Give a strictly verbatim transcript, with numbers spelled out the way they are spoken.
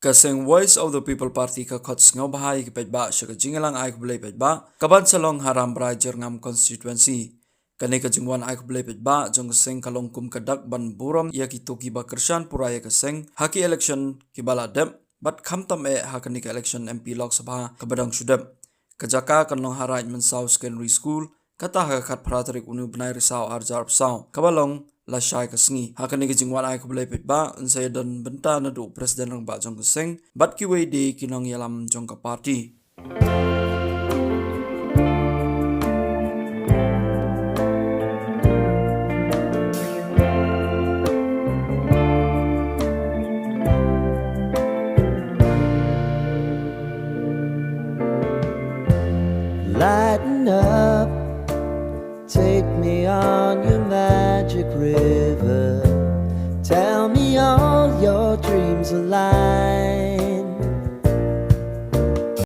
Ka seng Voice of the People Party ka khot sngewbha ïa ki paidbah sha ka jingïalang ai khublei paidbah ka ban sa long ha Rambrai Jyrngam constituency. Kane ka jingwan ai khublei paidbah jong ka seng ka long kum ka dak ban burom ïa kito kiba kyrshan pura ïa ka seng ha ki election kiba la dep bad khamtam eh ha kane ka election M P Lok Sabha kaba dang shu dep. Ka jaka kan long ha Raid Mynsaw Secondary School, kata ha ka khatphra tarik une u bnai Risaw arhajar arphew saw, kaba long lashai ka sngi. Ha kane ka jingwan ai khublei paidbah yn sa ïadon bynta naduh u President Rangbah jong ka seng bad kiwei de ki nongïalam jong ka party.